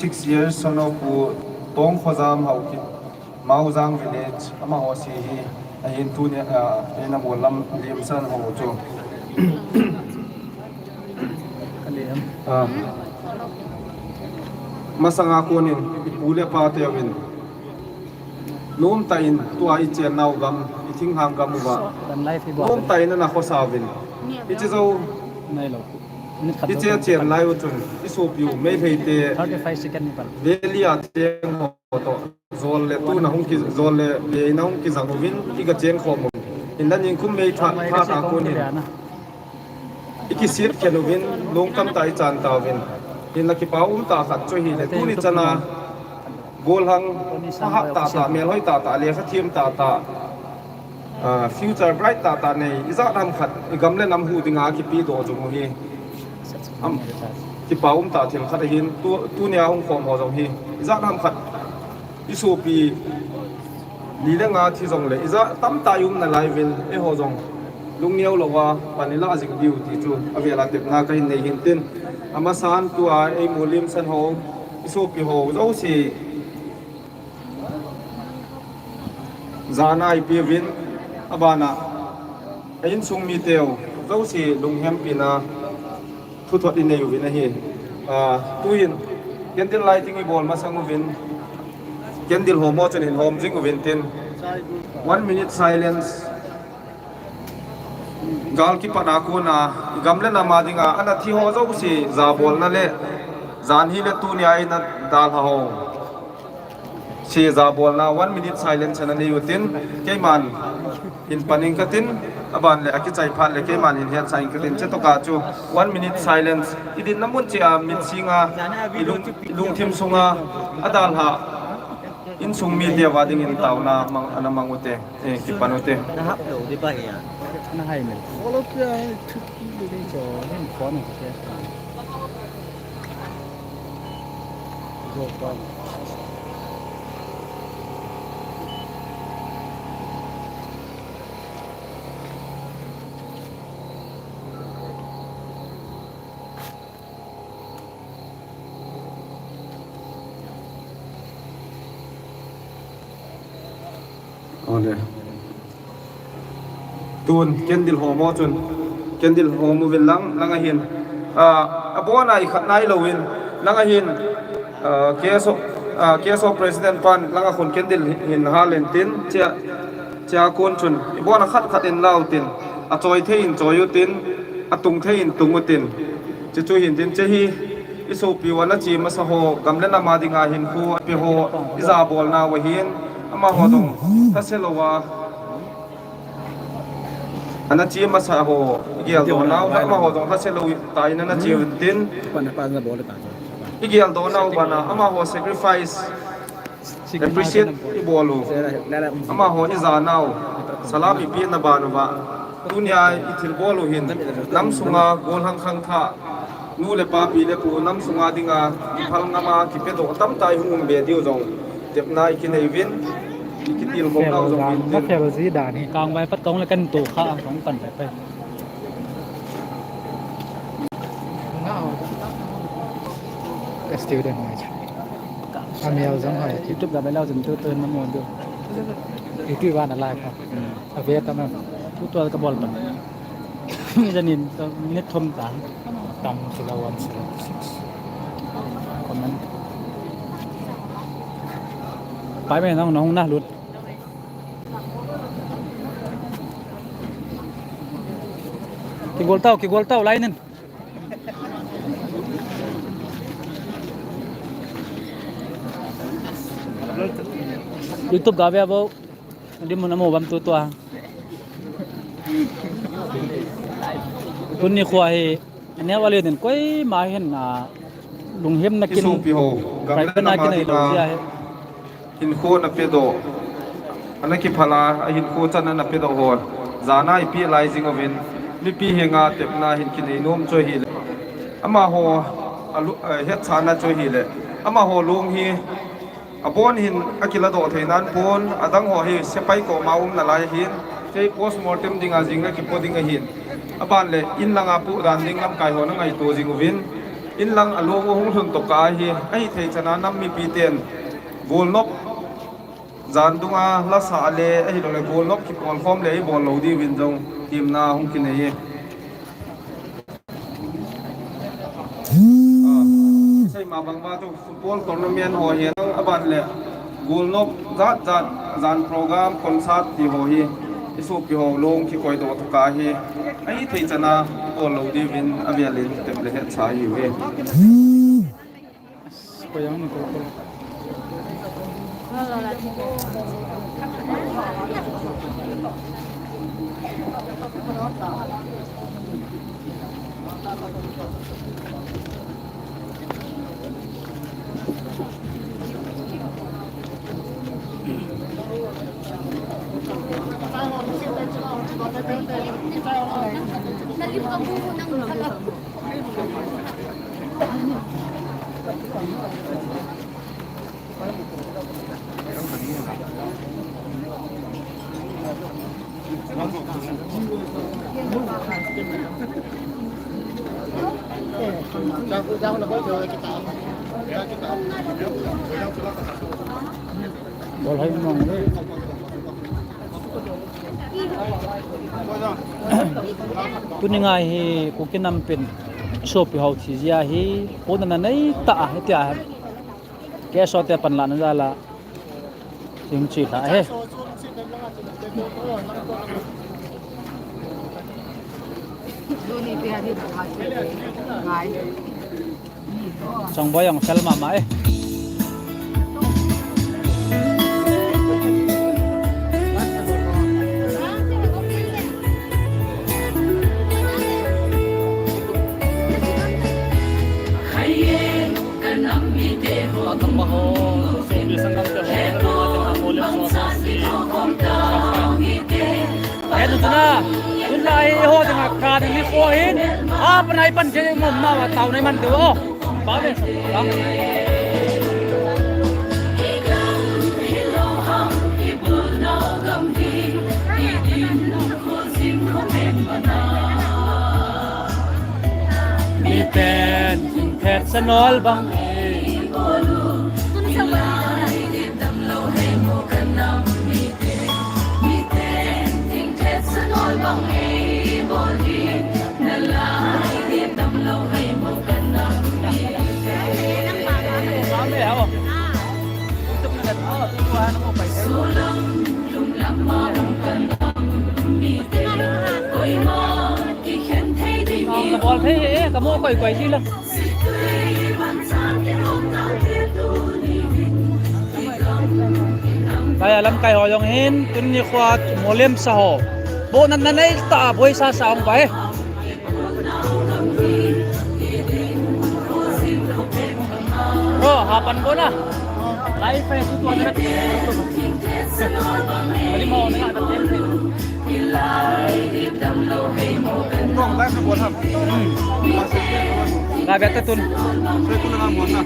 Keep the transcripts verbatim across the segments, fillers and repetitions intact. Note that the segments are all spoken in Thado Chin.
six years, son of Pu Tongkhojam Haokip, Maojang village, amaho si hi, ahin tuni, ah, eina bol lam limsan ho chu. Ah. Masanga konin, ipu le ipa teuvin. Nomtah in, tua ichennau gam, ithinglhang gam uva. Nomtah in ana khosa uvin. Iche jou, iche chen lai u chun, isopiu, Meitei te, valley a cheng ho toh, jol le tuna hung ki, jol le beina hung kijang uvin, iga cheng khom uvin. Hinla ningkum May tha, tha a konin. Ikisit khen uvin, lungkam tah ichan tauvin. Hinla kipa umtah khat chu ahile, tuni chana, golhang, ahah tahtah, melhoi tahtah, lekha them tahtah, ah, future bright tahtah nei, ijat ham khat, igam le nam huh dinga kipedoh jong u hi. Am, kipa umtah thil khat ahin, tu, tunia hung khom ho jong hi, ijat ham khat, isopi, li le nga thi jongle, ijat tamtah i um nalai uvin, eiho jong, lungneo louva, pan ilah jing diu ti chu, avela tepna kahin nei hin tin, amasan tua, eimu limsan ho, isopi ho, jouse, jana ipeuvin, abana, a insung miteu, jouse, lunghempina, thuthot inei uvin ahi. Ah, tuin, candle lighting ibol masang uvin, candle homo chun hin hom jing uvin tin, one minute silence, gal kipat a kona, igam le nam a dinga, ana thi ho jouse, jabolna le, jan hile tunia eina dalha ho. Si jabolna, one minute silence ana nei utin, keiman hin pan ing katin, aban le akichai phat le keiman hin hetsah ing katin, chetoh kah chu one minute silence, idinna mun cheh a mitsinga, ilung, ilungthim sunga, adalha, insung miteu a dingin taona mang, ana mang ute, eh, kipan ute. Na hap lou di ba hi a? Na hai mel. Follow kya hai, chuki de jo, hin phone kya. Ole. Tun, candle homo chun. Candle homu vin lang, langa hin. Ah, abona ikhat nai louvin, langa hin. Ah, K S O, ah, K S O President pan, langa khun candle hin hal in tin, chia, chia kon chun. Ibona khat khat in lau tin. Achoi thei in choi utin, atung thei in tung utin. Chuchu hin tin, che hi, isopiu ana che masa ho, gam le nam a dinga hinkho, ape ho, ijabolna uva hin, amaho dong, thase louva. Ana che masa ho, igel dohnau, amaho jong thase lou tah in ana che uvin tin. Igel dohnau bana, amaho sacrifice, appreciate ibol u. Amaho ijanau, salam ipehna ban uva. Tunia ithilbol u hin, nam sunga, golhang khangthah, nu le pa, pi le pu, nam sunga dinga, kiphal ngama, kipedoh tamtah ihung um be diu jong. Tepna ikinei uvin, ikitilkhou nau jong uvin. Na fel ji dan hi. Kangvai pat kahung le kahin to kha, kahung pan pai pai. Ka student mai. Amel jong hai. YouTube ga bel a jong tu tu na mo do. YouTube ana live ha. Hmm. Ave ta na. Tu tu ka bol pan. Janin, minute thum ta. Tam sila one sila six. Comment. Pai me nang nang na lut. Kigol tau, kigol tau, lainin. YouTube ga ve abo. Di mun amo bam tu tua. Tuni khua hi, ane wale din koima hin na lunghemna kin. Isopi ho, gam le nam a dinga hinkho ana pedoh. Ana kiphal a, ahinkho chan ana pedoh ho. Jana ipeh lai jing uvin. Mipi henga tepna hin kinei nom chu ahile. Amaho, alu, eh, hetsahna chu ahile. Amaho long hi, abon hin akiladoh thei nan pon, adang ho hi sepai koma um nalai hin, kei postmortem dinga jing le kipo ding ahin. Aban le in langa pu dan ding lamkai ho na ngaito jing uvin. Inlang along u hung lhun tokah hi, ahithei chana nam mipiten golnop jan dunga lasa le, ahilouleh golnop kipolkhom le ibol lou diuvin jong temna hung kinei e. Ah, isei ma bang uva chu football tournament ho hi aban le golnop jat jat, jan program, concert ti ho hi isopi ho long kikoidoh tokah hi, ahithei chana ibol lou diuvin avelin tep le hetsa ahiuve. Bol hai mong le. Tuni ngai hi Kuki nam pen sopi ho thi jia hi, pona na nei ta a, hitia. Keso te panlahna jal a. Sing chi la he. Ngai. Chongboi jong fel mama e. He tu na, tu na hi ho dinga ka ni ko hin. A, panai pan je mo ma wa tau nai man de o. Ba le, ba. Miten, thet sanol bang. Ka bol thei e, ka mo koi koi ji la. Kaya lamkai ho jong hin, tuni kho a molem sa ho. Bo nan na nei ta, boi sa sa ong bai. Bro, hapan bo na. Live hai tu tu na. Bali mo na. Kong live na bol ham. Hmm. Ga bia ta tun. Sai kun na mon na.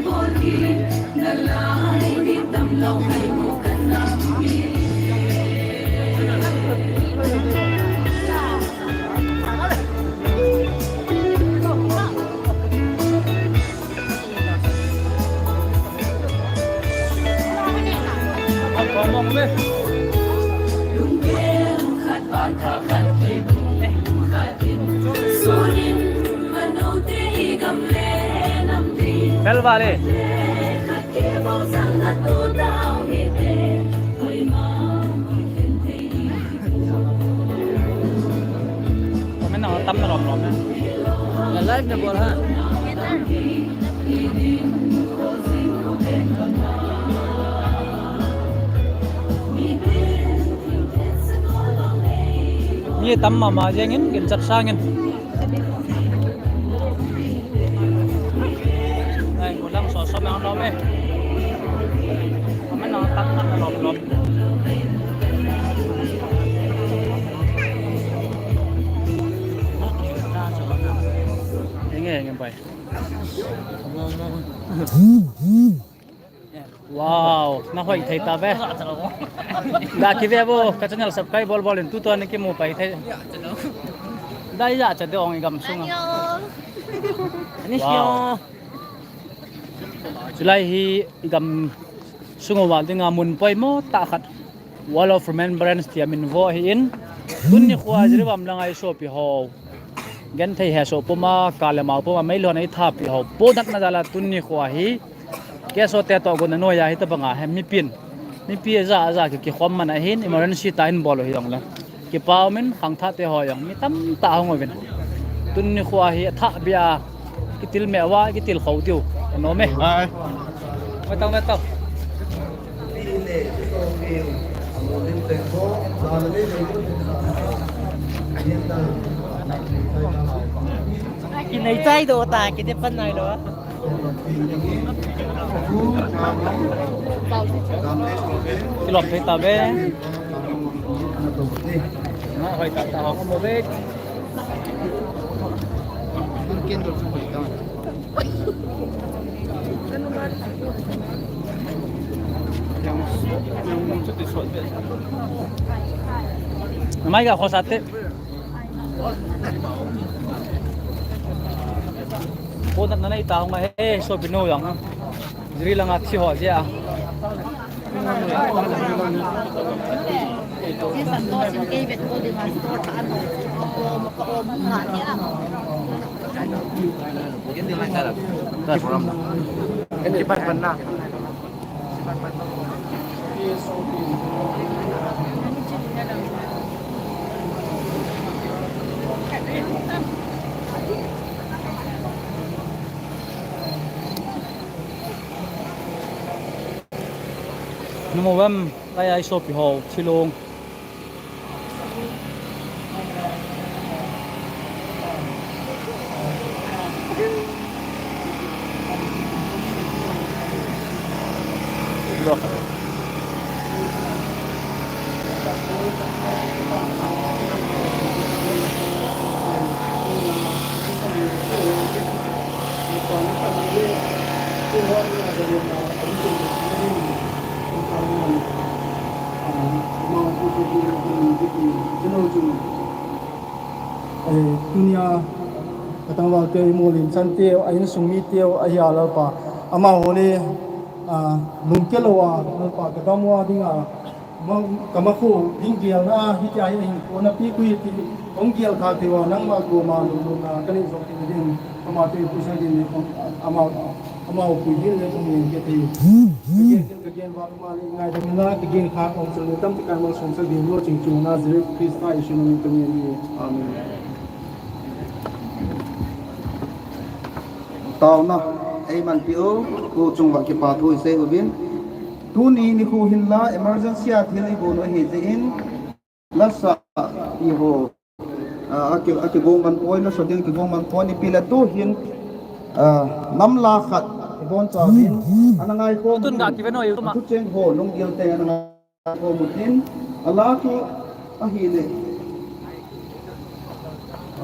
Bel vale. Comment na tam na lom lom na. Na live na bol ha. Mi tam mama jeng in, ginchat sang in. Ai, kulang soso mang lom e. Comment na tam na lom lom. Henge, henge, bye. Wow, na hoi thei ta ve. Ga ki ve bo, ka channel subscribe bol bol in tu to ni ki mu pai thei. Dai ya cha de ong i gam sunga. Wow. Chulai hi i gam sung uva dinga mun poimo tah khat, Wall of Remembrance tia min vo ahin, tuni nikho a Jiribam langa i sopi ho, genthei hesoh puma, kal le mau puma, meilhon a i thapi ho, ponatna jal a tuni nikho a hi, KSO te toh gonna noiya hitabanga hi mipin, mipi aja aja ki, kikhom man ahin, emergency tah in bol u hijongle, kipa umin, khangthah te ho jong mi tamtah hung uvin. Tuni nikho a hi athah beh a, kitil meh uva, kitil khou diu anom e. Mai. Mai tao, mai tao. Kinai chai do ta, kiti pan nai lo. Kilom thei tave. Na hoi ta ta ho mo ve. Mai ga khosate. Ponatna nei tao nga he, sopi nu jong. Jiri langa thi ho jeh a. Kipan pan na. Namo vem, lai ai sopi ho, thilong. Eh, tunia, ka tangval teu, i molin chan teu, a insung mi teu, ahi a Lalpa. Amaho le, ah, lungke lou a, Lalpa, ka dam uva dinga, ma, ka makhu, ding gel na, hitia hi, ahin, kona pi kui ti, hung gel kha teu a, nangma koma, lungna, ka nei jong ti ding, ama teu pu sa ding, ama, ama pu hin le, kong yen ke ti. Ka gen, ka gen va, ama le, ngai dam na, ka gen kha, kong chun le, tam ti kai ma, song sa ding, lo ching chung na, Jesu Christa, Jesu min, ka ngen e. Amen. Taona, eiman pi u, u chunga kipa thu i sei uvin. Tuni nikho hin la emergency a thil i bol u ahi jeh in, lasa i ho, a, a ki, a kigong man poi, lasa ding kigong man poi, ipi le tu hin, a, nam la khat i bon cha uvin, ana ngai khom. Tun ga ki ve noi u ma. Thu cheng ho, lunggel te ana ngai khom u tin, a la thu ahile,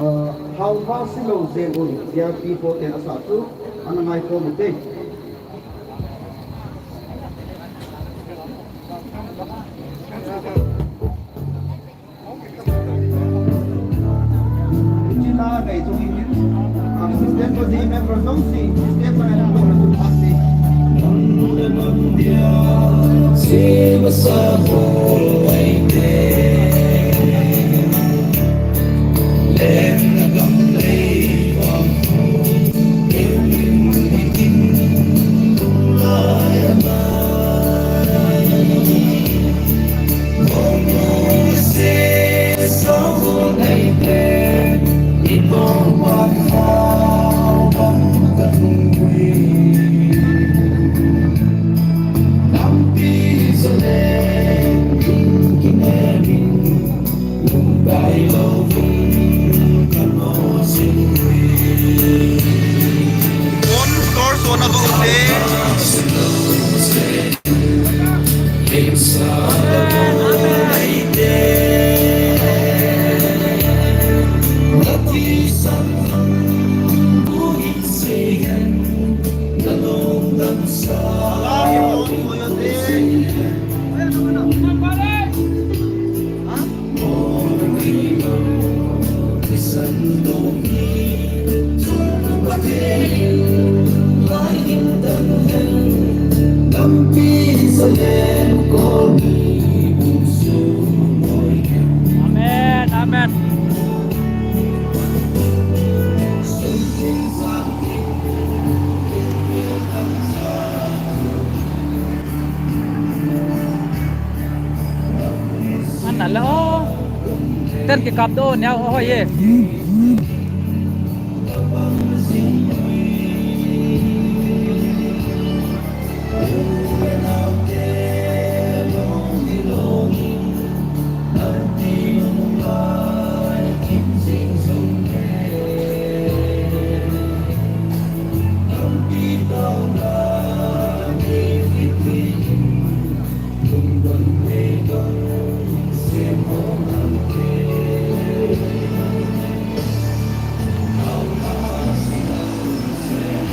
ah, hao pha si lou jeng un, V I P ho ten a sa chu, ana ngai khom u te. Amen, amen. Ana lo. Ten ke kap do neo ho ye.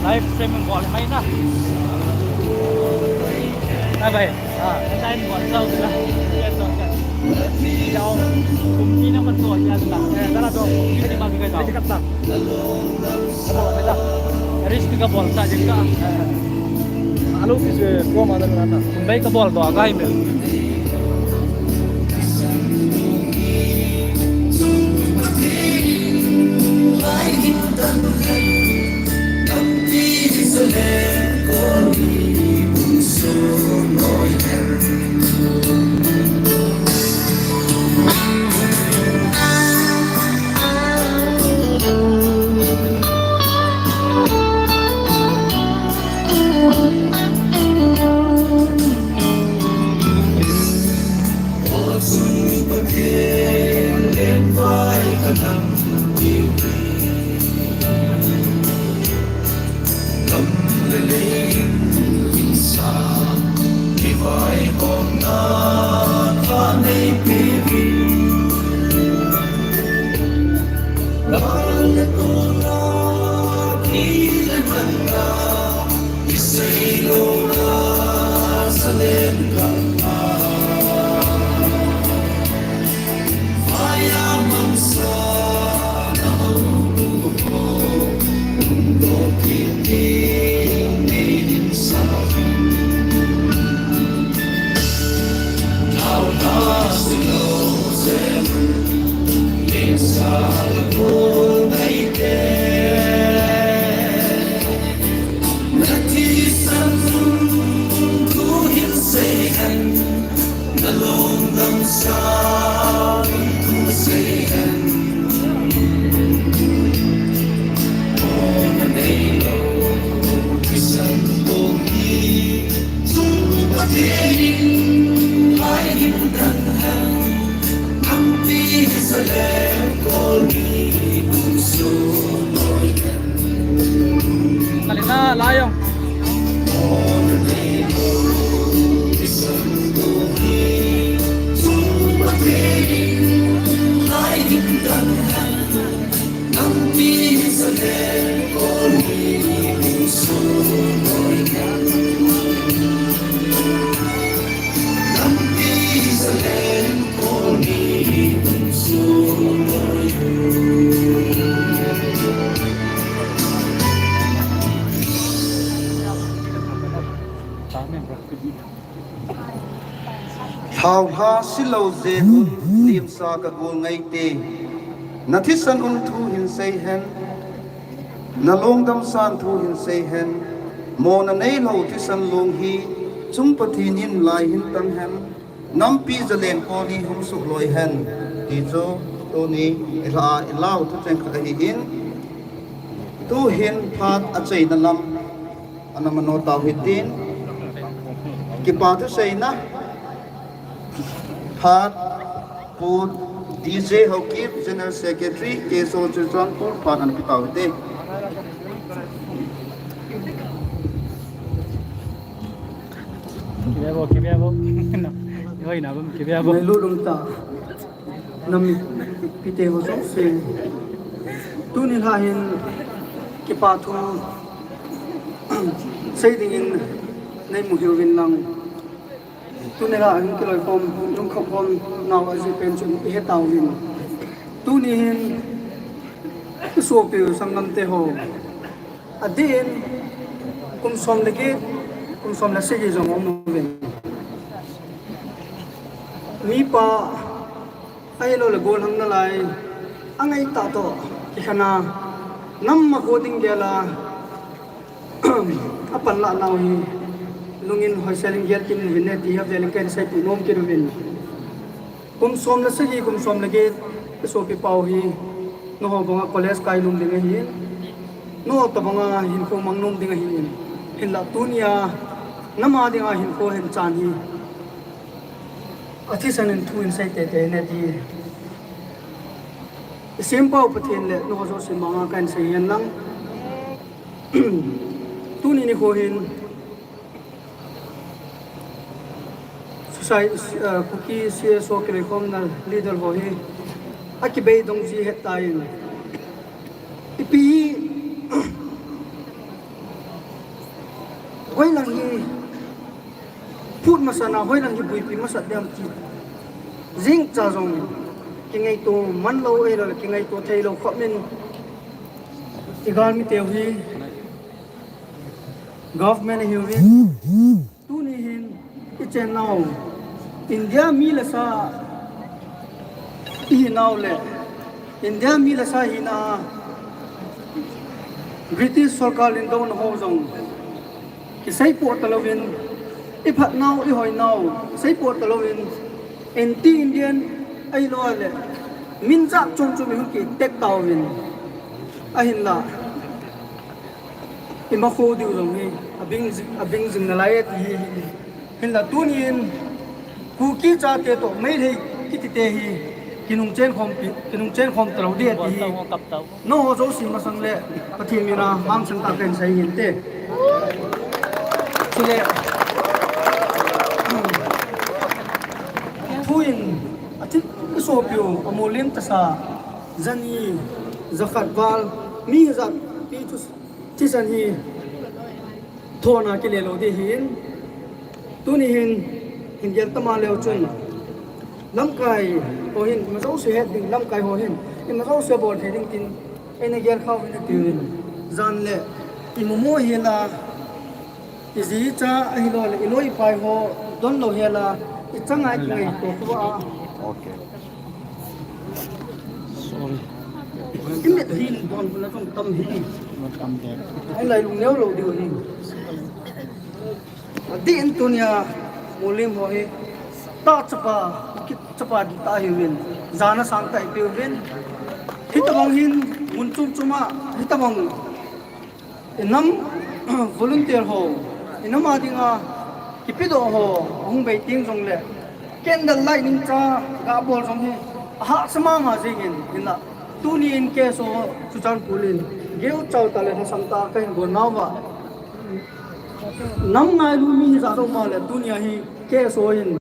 Live streaming bol mai na. Bye bye. Ah, time bol sa na. Yes, okay. Jao. Kum ki na man to ya la. Eh, dara to. Ki ni ma ki ka jao. Risk ka bol sa jing ka. Alo kise ko ma na na. Bai ka bol to a kai me. Kalina layong. Thaolha silou jeh un limsa ka gol ngai te. Na thisan um thu hin sei hen. Na lungdam san thu hin sei hen. Mona neilou thisan long hi chung Pathen in lai hin tang hen. Nampi zalen kol hi hung suh loi hen. Ti chu tuni i lha a i lau thucheng khat ahi in. Tu hin phat a cheina lam ana mano tau hitin. Kipa thu seina. Phat Pu D J Haokip, General Secretary, K S O Churachandpur, phat ana pe tau hite. Kibe bo, kibe bo. Hoi na bam, kibe bo. Ngailut um ta. Nam pite ho jouse. Tuni lha hin kipa thu sei dingin nei mu hiuvin lang. Tuni lha hin kiloi khom, lungkham khom nau ajeh pen chu i he tauvin. Tuni hin i sopi u sanggamte ho. Adeh in kum som le get Kum som le sagi jong aum uvin. Mipa, ahilouleh gollhang nalai, angaitah toh kikhenna, nam a go ding gel a, apanlah nau hi, lungin hoisel in gel kit uvin ne, ti hi avel in kahin seipeh nom kit uvin. Kum som le sagi, kum som le get, ka sopi pau hi, nangho banga college kai nom ding ahin, nangho tobanga hinkho mang nom ding ahin, hinlah tunia, nam a dinga hinkho hin chan hi, athisan in thu in sei teitei ne ti. I sempau Pathen le nangho jouse manga kahin sei hen lang. Tuni nikho hin, Society, uh, Kuki C S O kiloikhomna leader ho hi, akibei dong ji het tai. Ipi hi, hoilang hi, phut masa na, hoilang hi buipi masa diam ti. Jingcha jong, kingaito man lou, ahilouleh kingaito thei lou khop in, i galmi teu hi, government ahiuvin. Tuni hin i chennau India mi le sa i hinau le India mi le sa hina British sorkar in douna ho jong kiseipoh talouvin, i phatnau, i hoinau, seipoh talouvin, anti Indian ahilouleh min jat chom chom i hung kitek tauvin. Ahinlah, i makho diu jong hi, abing jing, abing jing nalai e ti hi, hinlah tunin, Kuki chate toh, Meitei kiti te hi, kinung chen khom pi, kinung chen khom talou ding ti hi, nangho jouse masang le, Pathen mina, hangsan tah kahin sei hin te. Chule, thu in, athi, i sopiu, amolem tasa, jani, jakhat val, mi jat, pi chu, Thisan hi thona kile lou ding ahin, tuni hin, hin gel tama leu chun, lamkai ho hin, ima jouse het ding, lamkai ho hin, ima jouse bol thei ding tin, eina gel khau hin atiuvin, jan le, i momo hela, i ji i cha ahilouleh, i loi i pai ho, don lou hela, i changa i kingaito khova a. Okay. Sorry. I mit hi don bula jong tam hi. Tam de. Ai lai lungneo lou diu hi. Adeh in tunia, Mulim ho hi, ta chapa, Kuki chapa ding ta ahiuvin, jana sang ta ipiuvin. Hitabang hin, mun chom chom a, hitabang, i nam, volunteer ho, i nam a dinga, kipedoh ho, ahung bei teng jongle, candle light ning cha, ga bol jong hi, ahahsa mama jingin, hinla, tuni in K S O, Churachandpur in, geu chau ta le, lhasam ta, kahin bol nauva. Nam ngailu mi hi jat um a le, tunia hi K S O in.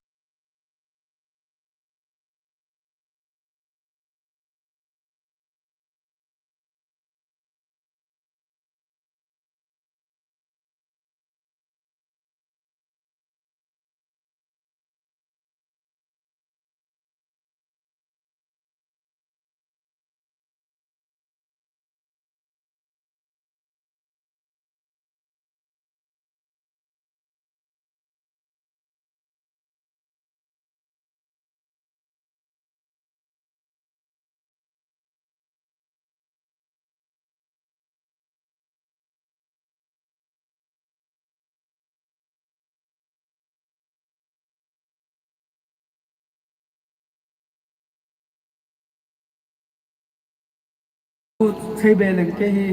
Thei be leng kei hi,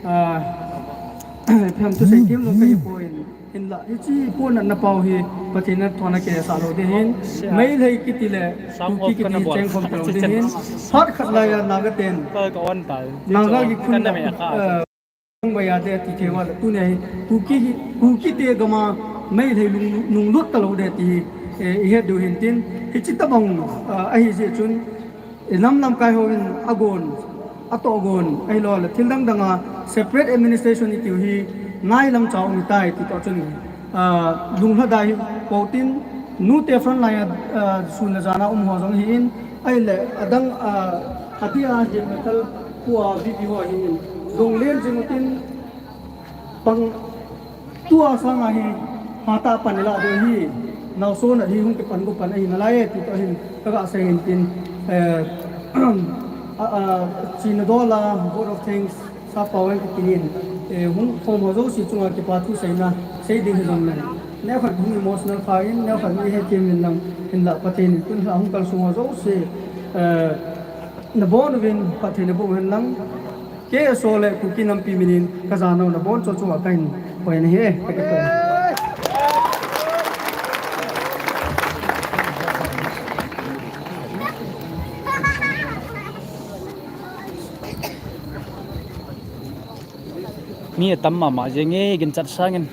ah, phem thusei themlou kahi poi. Hinla, hiche pona na pau hi, Pathen in thona kisa lou ding ahin. Meitei kiti le, Kuki kiti cheng khom talou ding ahin. Phat khat laiya Naga ten, Naga kikhunna, ah, Baya te ti thei uva le, tunia hi, Kuki hi, Kuki te gam a, Meitei lung, lunglut talou ding ti hi, eh, i het diu hin tin, hiche tabang, ah, ahi jeh chun, eh, nam lamkai hon agon, atoh gon, ahilou le, thil dang dang a, separate administration i tiu hi, nailam cha um tai ti toh chun, ah, lunglhadai hi, pou tin, nute front line a, ah, sun le jan a um ho jong ahin, ahile, adang, ah, ati a, heavy metal, pu a, V P ho ahin, lunglen jing u tin, Pang tua sanga hi, Mata pan ila ding hi, naosen a hi hung kipan go pan ahi nalai e, ti toh hin, ka ga sei in tin, eh, a, a, China dola, vote of thanks, sa pao in kitin in, eh, hung khom ho jouse chunga kipa thu seina, sei ding hi jong le. Neo khat hung emotional kha in, neo khat mi he kim in lang, hin la Pathen in tun la hung kal sung ho jouse, eh, na bon uvin, Pathen na bon hen lang, K S O le Kuki nampi minin ka janau nabonchau chunga kahin koi nahi e, ka koi. Mi atam mama jenge ginchat sangin.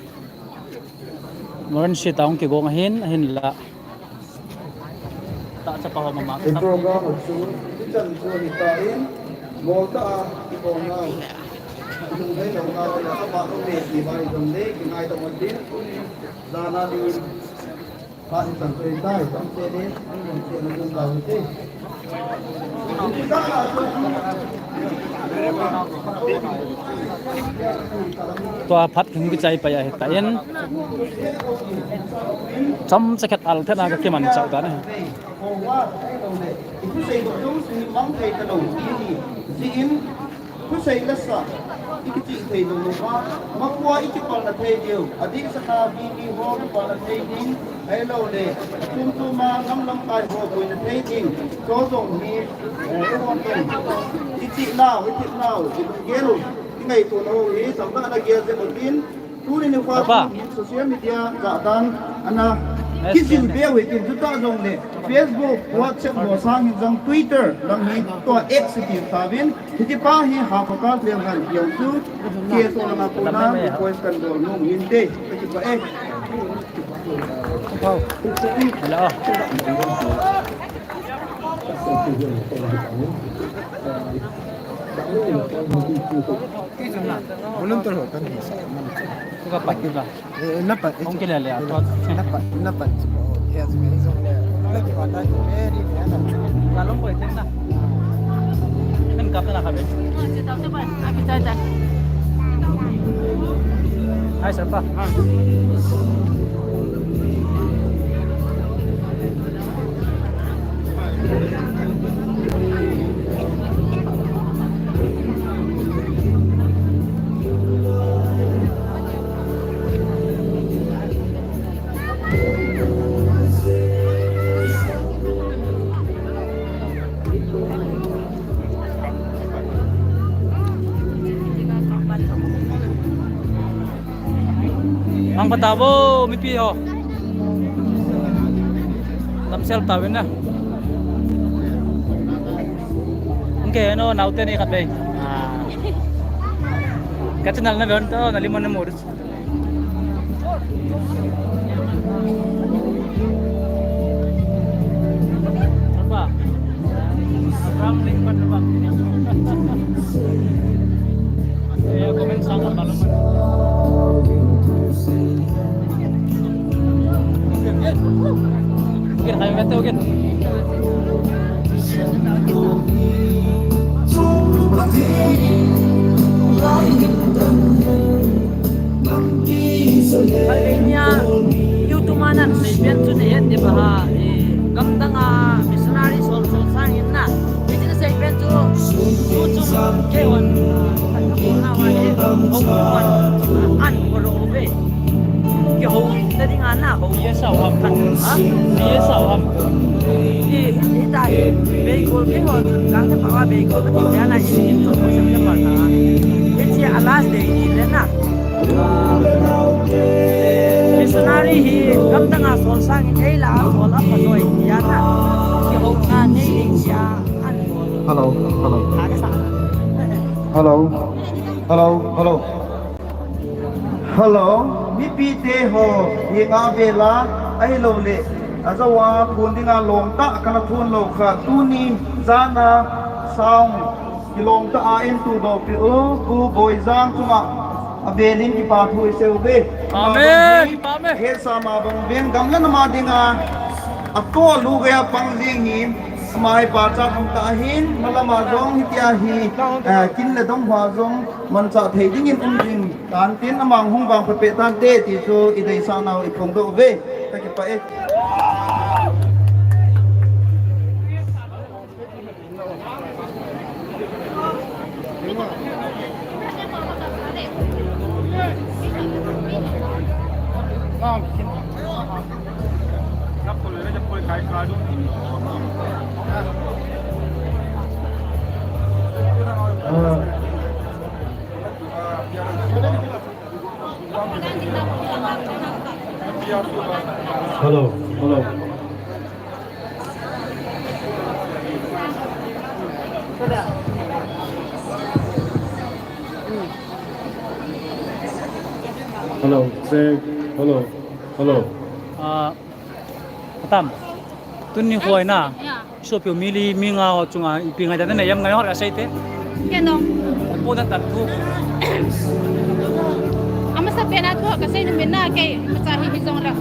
Moran si taong kigong ahin, ahinla. Ta chapa ho mama. Program chu, ichan chu hitan, molta a, kigong na. Chung dei lo na, na, pa no me, ki bai dong dei, ki ngai dong dei, dana dei. Pa ichan chu hitai, tam se dei, an dong se na dong dau dei. Tua phat kihung kichai pai ahitan. Chomcha khat al thena ka kimanchah tan ahi. Thusei lasa, i kichih thei lou lou va, makua i kipalna thei diu, adih saka mi mi ho kipalna thei ding, ahilou le, tum tuma lam lamkai ho boina thei ding, chu jong hi, eh, i hon tong, i chih nau, i thep nau, i lunggel u, i ngaito nau hi, chomkhat na gel jeng u tin, Tuni nikho hin social media jahdan ana kijil be u hitin, chuta jongle Facebook, WhatsApp ho sang hin jong Twitter lang hi tua X ti tauvin, hitipa hi ha pha kal leu han kiau chu, K S O langa kona request kan bol nom in te, ka kipah e. Hello. Volunteer ho kan hi sa. Ka pat ka. Eh, na pat. Hung kile le a. Na pat, na pat. Yes, me is on there. Like what I very very. Ka long koi ten na. Kan kap na ka be. Hai sa pa. Mang pha tauvo, mipi ho. Damsel tauvin na. Hung kihei no, naote ni khat vei. Ah. Ka channel na vei to, na lim na mu. Apa? Ram ling pan apa? Eh, comment sang apa? Ukir, kami betul, ukir. Albania, YouTube a nasei pen chu nahet diu ham, eh, gamdang a missionary sol sol sang in na. Hiche nasei pen chu, tu chung keihon, ah, an ko lo ve. Kihou ta ding a na hou. Ye sao ham. Ha? Ye sao ham. Hi, hi ta hi. Beigol kihou chun kang te pa beigol ka ti na hi. September na. Hiche a last day hi le na. Missionary hi gamdang a sol sang in ei la sol a pha noi ti a na. Kihou na nei ding ti a. Hello, hello. Hello, hello, hello. Hello, mipi te ho, hi nga vela, ahilou le, ajou a phun dinga lom tah kana phun lou kha, tuni jana sound kilom tah a entu dopi u, Pu Boijang chunga avel in kipa thu isei uve. Amen. Amen. He sa ma bang veng gam le nam a dinga, ato lu gei a pang jing hi, Mai pa cha kham ta hin, malama jong hitia hi, eh, kin le dong hoa jong, man cha thei dingin um ding. Tan tin amang hung vang phe phe tan te ti chu i deisah nau i phong doh ve. Ka kipah e. Hello, hello. Hello, say hello, hello. Ah, atam. Tuni hoi na. Sopi u mi li mi nga ho chunga ipi ngaidam na nei em, ngai hot ka sei te. Kei nong. Pu na tan thu. Amasa pen a thu ka sei nom in na, kei macha hi hi jong la.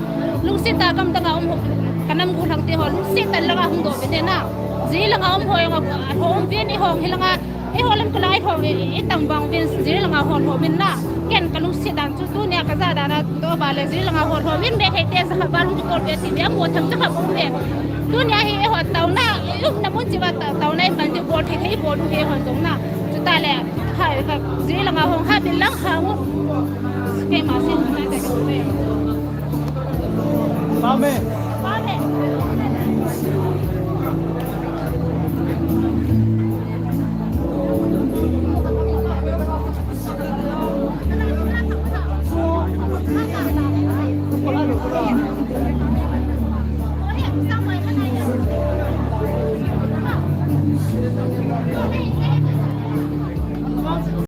Lungset a gamdang a um ho. Ka nam gu lang te ho lungset a langa hung doh ve te na. Ji langa um ho jong a ho um ve ni ho hi langa. Eiho lam ka lai ho, i, i tam vang vin ji langa hol ho min na. Ken ka lungset dan chu tunia ka ja dan a doh ba le ji langa hol ho min be thei te, ja kha ba lung kol be ti be mo tham ja kha bo be. Tunia hi eiho taona, i upna mun chi ba ta, taona i man ti bol thei thei bol u hi ho jong na. Chuta le, ha, ka ji langa hong ha bin lang ha u.